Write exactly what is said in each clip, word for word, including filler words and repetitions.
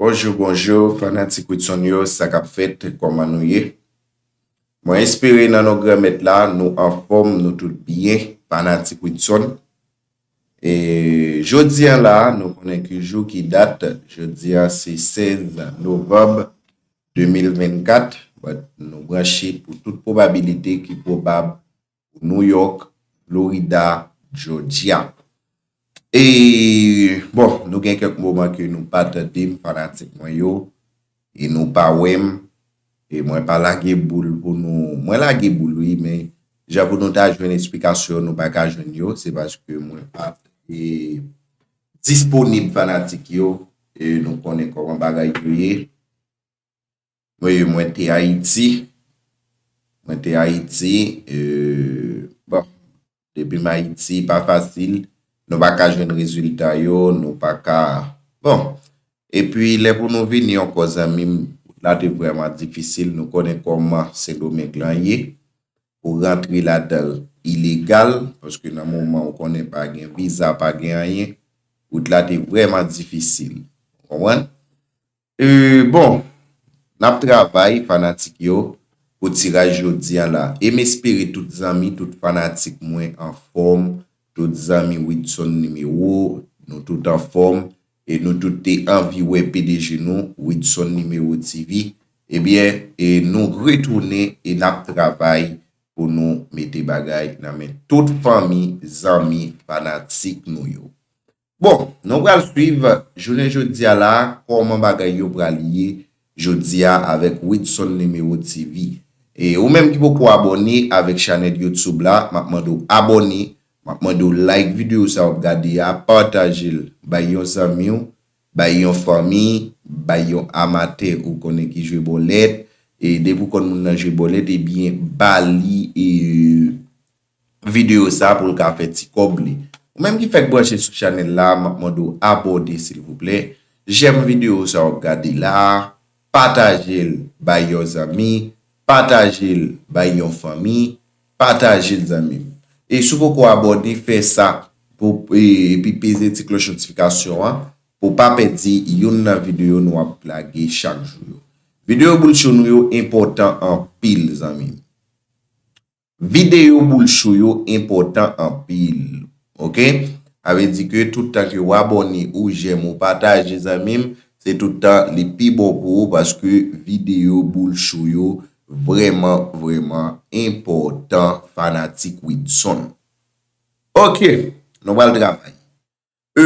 Bonjou, bonjou, fanatik Widson yo, sa k ap fèt, kòman nou ye? Mwen espere nan non Granmèt la, nou anfòm, nou tout byen, fanatik Widson. E jodi a la, nou konnen ki jou, ki dat, jodi a se sèz novanm de mil vennkat, but nou branche pou tout pwobabilite ki pwobab pou New York, Florida, Georgia. E, bon, nou gen kèk moman ke nou pa tande m, fanatik mwen yo, e nou pa wè m, e mwen pa lage boul pou nou, mwen lage boul wi, men jan pou nou ta jwenn esplikasyon, nou pa ka jwenn yo, se paske mwen pa, e, disponib, fanatik yo, e nou konnen kòman bagay yo ye. Wi, mwen te Ayiti. Mwen te Ayiti. E, bon, depi m Ayiti, pa fasil. Nou pa ka jwenn rezilta yo, nou pa ka. Bon. Epi, lè pou nou vini ankò, zanmi m, wout la te vrèman difisil. Nou konnen kòman Sendomeng lan ye. Ou rantre ladan l ilegal, paske nan moman ou konnen pa gen viza, pa gen anyen, wout la te vrèman difisil. Ou konprann? E, bon, n ap travay, fanatik yo, pou tiraj jodi a la. E m espere tout zanmi, tout fanatik mwen anfòm, tout zanmi Widson Nimewo, nou tout anfòm, e nou tout te anvi wè P D G nou, Widson Nimewo T V. Ebyen, e nou retounen e n ap travay pou nou mete bagay nan men tout fanmi, zanmi, fanatik nou yo. Bon, nou pral swiv jounen jodi a la, kòman bagay yo pral ye jodi a avèk Widson Nimewo T V. E ou menm ki poko abòne avèk chanèl YouTube la, m ap mande w abòne, m ap mande w like videyo sa w ap gade a, pataje l, bay yon zanmi w, bay yon fanmi, bay yon amatè ou konnen ki jwe bòlèt, e depi w konn moun nan jwe bòlèt, ebyen, ba li, e, videyo sa pou l ka fè ti kòb li. Ou menm ki fèk branche sou chanèl la, m ap mande w abòne silvouplè. Jèm videyo sa w ap gade la, pataje l bay yon zanmi, pataje l bay yon fanmi, pataje l zanmi m. E si w poko abòne, fè sa pou, e, epi peze ti klòch notifikasyon an pou pa pèdi youn nan videyo nou ap lage chak jou yo. Videyo boul cho nou yo enpòtan anpil, zanmi m. Videyo boul cho yo enpòtan anpil. Oke? Sa vle di ke tout tan ke w abòne, ou jèm, ou pataje, zanmi m, se tout tan li pi bon pou ou paske videyo boul cho yo vrèman, vrèman enpòtan, fanatik Widson. Oke, nou pral travay. E,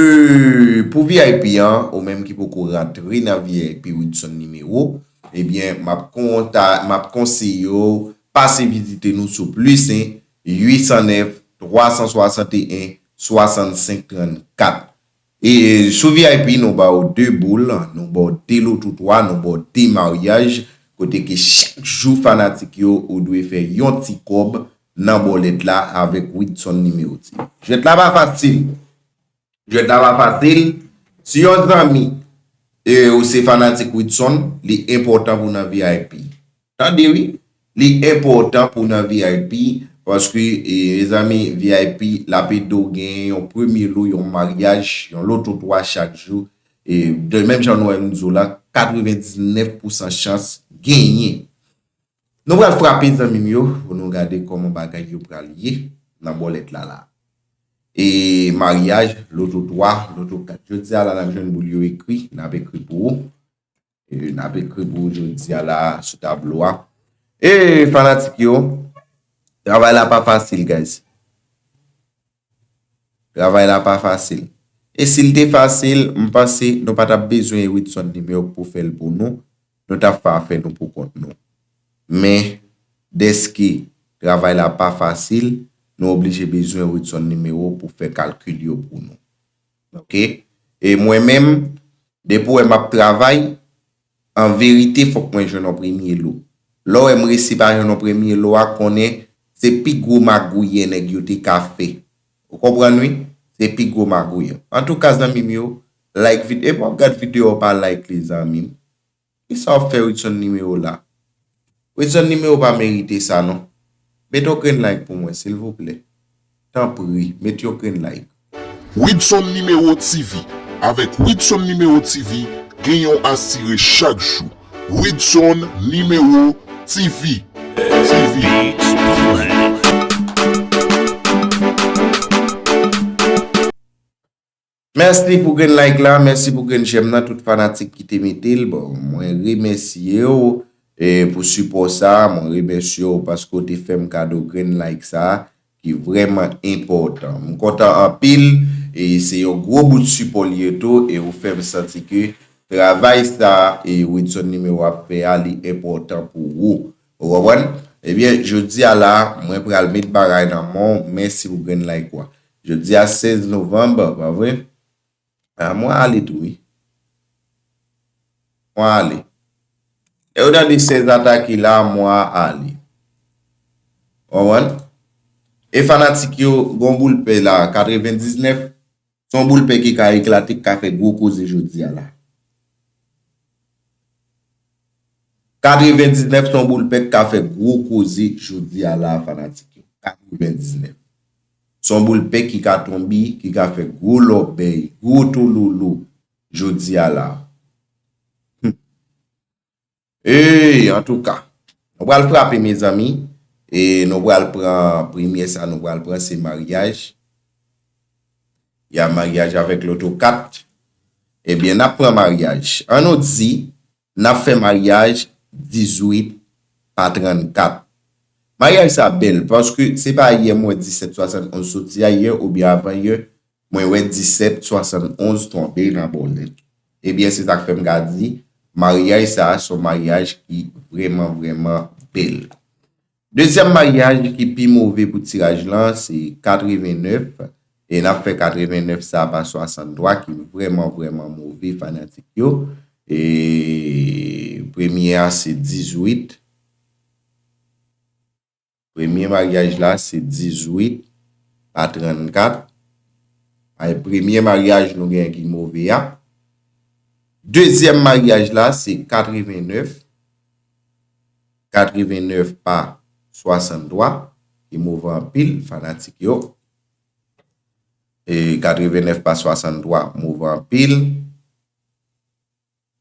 pou V I P an, ou menm ki poko rantre nan V I P Widson Nimewo, ebyen, m ap konta-, m ap konseye w pase vizite nou sou plis en, uit san nèf, twa san swasanteyen, swasannsenk trannkat. E sou V I P, nou ba w de boul, nou ba w de loto twa, nou ba w de maryaj, kote ke chak jou fanatik yo, ou dwe fè yon ti kòb nan bòlèt la avèk Widson Nimewo T V. Jwèt la pa fasil. Jwèt la pa fasil. Si yon zanmi, e, ou se fanatik Widson, li enpòtan pou nan V I P. Tande wi, li enpòtan pou nan V I P, paske, e, mezanmi, V I P, l ap ede w genyen yon premye lo, yon maryaj, yon loto twa chak jou. E, de menm jan nou wè m di w la, katrevendiznèf pousan chans genyen. Nou pral frape, zanmi m yo, pou nou gade kòman bagay yo pral ye nan bòlèt la la. E maryaj, loto twa, loto kat. Jodi a la, n ap jwenn boul yo ekri, n ap ekri pou ou. E n ap ekri pou ou jodi a la sou tablo a. E fanatik yo, travay la pa fasil, guys. Travay la pa fasil. E si l te fasil, m panse nou pa t ap bezwen Widson Nimewo pou fè l pou nou. Nou t ap fè afè nou pou kont nou. Men, dèske travay la pa fasil, nou oblije bezwen Widson Nimewo pou fè kalkil yo pou nou. Oke? E mwen menm, depi w wè m ap travay, an verite, fòk mwen jwenn yon premye lo. Lè w wè m resi pa jwenn yon premye lo a, konnen se pi gwo magouyè nèg yo te ka fè. Ou konprann wi? Se pi gwo magouyè. Antouka, zanmi m yo, like vid-, epi w ap gad videyo a, w pa like li, zanmi m. Kisa w ap fè Widson Nimewo la? Widson Nimewo pa merite sa non. Mete yon grenn like pou mwen, silvouplè. Tanpri, mete yon grenn like. Widson Nimewo T V. Avèk Widson Nimewo T V, Gen yon asire chak jou. Widson Nimewo T V. T V. Mèsi pou grenn like la, mèsi pou grenn j'aime nan, tout fanatik ki te mete l. Bon, mwen remèsye w e, pou sipò sa, mwen remèsye w paske w te fè m kado grenn like sa ki vrèman enpòtan. M kontan anpil e se yon gwo bout sipò l ye tou e ou fè m santi ke travay sa e Widson Nimewo ap fè a li enpòtan pou ou. Ou konprann? Ebyen, jodi a la, mwen pral met bagay nan men w, mèsi pou grenn like ou a. Jodi a sèz novanm, pa vre? A mwa ale tou wi. Mwa ale. E ou tande sèz atake la, mwa ale. Konprann? E fanatik yo, gon boul pè la, katrevendiznèf, se yon boul pè ki ka eklate, ki ka fè gwo koze jodi a la. Katrevendiznèf se yon boul pè ki ka fè gwo koze jodi a la, fanatik yo. Katrevendiznèf. Se yon boul pè ki ka tonbe, ki ka fè gwo lòbèy, gwo touloulou jodi a la. Ey, antouka, nou pral frape, mezanmi, e nou pral pran premye sa, nou pral pran se maryaj. Y a maryaj avèk loto kat. Ebyen, n ap pran maryaj. An nou di, n ap fè maryaj dizuit pa trannkat. Maryaj sa bèl, paske se pa yè mwen disèt swasannonz soti a, yè oubyen avan yè, mwen wè disèt swasannonz tonbe nan bòlèt. Ebyen, se sa k fè m ka di, maryaj sa a se yon maryaj ki vrèman, vrèman bèl. Dezyèm maryaj ki pi move pou tiraj lan, se katrevennèf. E n ap fè katrevennèf sa pa swasanntwa, ki vrèman, vrèman move, fanatik yo. E premye a, se dizuit. Premye maryaj la, se dizuit pa trannkat. Ay, premye maryaj nou gen ki move a. Dezyèm maryaj la, se katrevennèf. Katrevennèf pa swasanntwa, ki move anpil, fanatik yo. E katrevennèf pa swasanntwa, move anpil.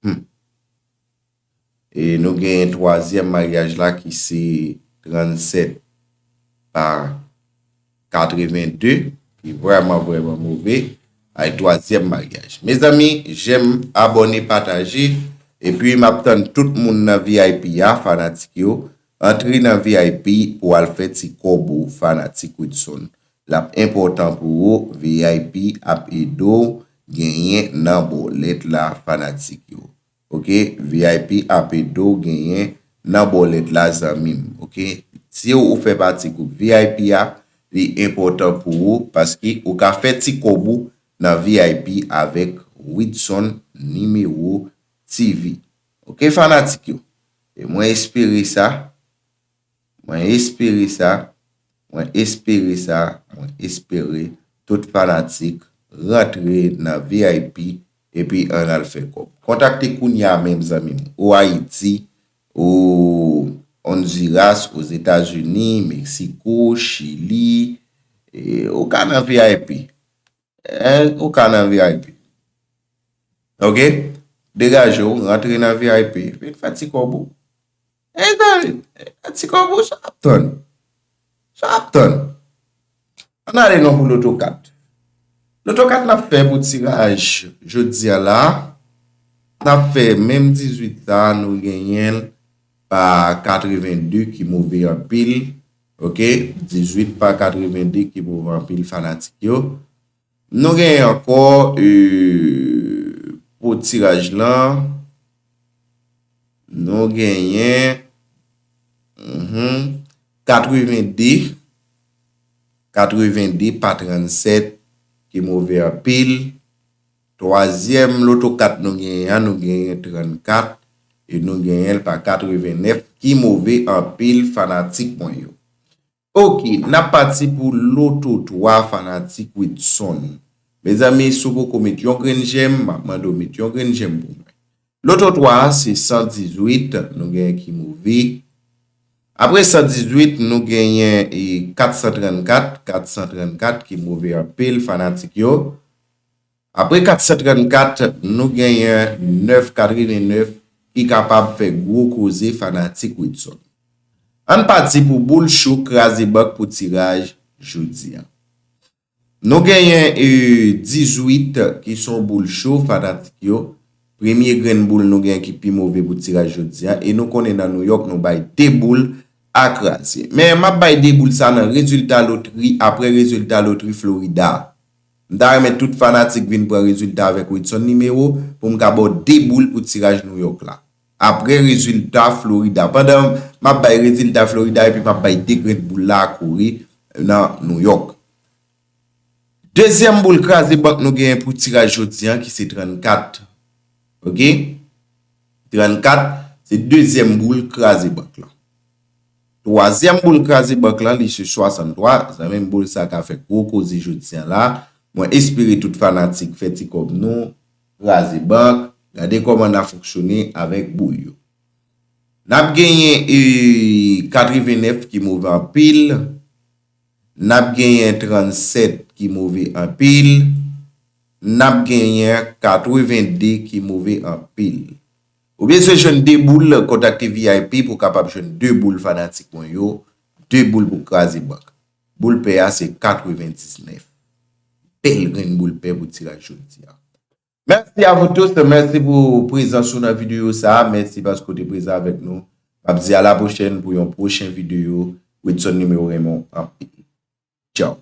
Hmm. E nou gen twazyèm maryaj la ki se trannsèt pa katreven de, ki vrèman, vrèman move. Ay, twazyèm maryaj. Mezanmi, j'aime, abòne, pataje. Epi, m ap tann tout moun nan V I P a, fanatik yo. Antre nan V I P pou al fè ti kòb ou, fanatik Widson. L ap enpòtan pou ou, V I P ap ede w genyen nan bòlèt la, fanatik yo. Oke, V I P ap ede w genyen nan bòlèt la, zanmi m. Oke, si w fè pati gwoup V I P a, li enpòtan pou ou paske ou ka fè ti kòb ou nan V I P avèk Widson Nimewo T V. Oke, fanatik yo. E mwen espere sa. Mwen espere sa. Mwen espere sa. Mwen espere tout fanatik rantre nan V I P epi ann al fè kòb. Kontakte kounye a menm, zanmi m. Ou Ayiti, ou Honduras, Ozetazini, Meksiko, Chili, e, ou ka nan V I P. E, ou ka nan V I P. Oke? Degaje w, rantre nan V I P. Vin fè ti kòb ou. E, zanmi, fè ti kòb ou, sa w ap tann? Sa w ap tann? Ann ale non pou loto kat. Loto kat n ap fè pou tiraj jodi a la. N ap fè menm dizuit sa, nou genyen l pa katreven de ki move anpil. Oke? Dizuit pa katreven de ki move anpil, fanatik yo. Nou genyen ankò, e, pou tiraj lan, nou genyen, mhm, katreven de, katreven de pa trannsèt, ki move anpil. Twazyèm loto kat nou genyen an, nou genyen trannkat, e nou genyen l pa katrevennèf, ki move anpil, fanatik mwen yo. Oke, n ap pati pou loto twa, fanatik Widson. Mezanmi, si w poko met yon grenn j'aime, m ap mande w met yon grenn j'aime pou mwen. Loto twa a, se san dizuit, nou genyen ki move. Apre san dizuit, nou genyen, e, kat san trannkat, kat san trannkat ki move anpil, fanatik yo. Apre kat san trannkat, nou genyen nèf katrevennnèf ki kapab fè gwo koze fanatik Wilson. Ann pati pou boul cho kraze bank pou tiraj jodi a. Nou genyen e, dizuit ki se yon boul cho fanatik yo. Premye grenn boul nou genyen ki pi move pou tiraj jodi a. E nou konnen nan Nouyòk nou bay de boul a kraze. Men m ap bay de boul sa nan rezilta lotri, apre rezilta lotri Florida. M ta renmen tout fanatik vin pran rezilta avèk Wilson Nimewo pou m ka ba w de boul pou tiraj Nouyòk la. Apre rezilta Florida. Pandan m ap bay rezilta Florida epi m ap bay de grenn boul la kouri nan Nouyòk. Dezyèm boul kraze bank nou genyen pou tiraj jodi a ki se trannkat. Ok? Trannkat, se dezyèm boul kraze bank lan. Twazyèm boul kraze bank lan, li se swasanntwa. Zanmi m, boul sa ka fè gwo koze jodi a la. Mwen espere tout fanatik fè ti kòb nou, kraze bank, gade kòman n a fonksyone avèk boul yo. N ap genyen e, katrevennèf ki move anpil. N ap genyen trannsèt ki move anpil. N ap genyen katrevende ki move anpil. Ou bezwen jwenn de boul, kontakte V I P pou w kapab jwenn de boul fanatik mwen yo, de boul pou kraze bank. Boul pè a se katrevendiznèf. Bèl grenn boul pè pou tiraj jodi a. Mèsi a vous tous, mèsi pou prezans ou nan videyo sa a, mèsi paske w te prezan avèk nou. M ap di a la pwochèn pou yon pwochen videyo. Wilson Nimewo renmen w anpil. Tchaw.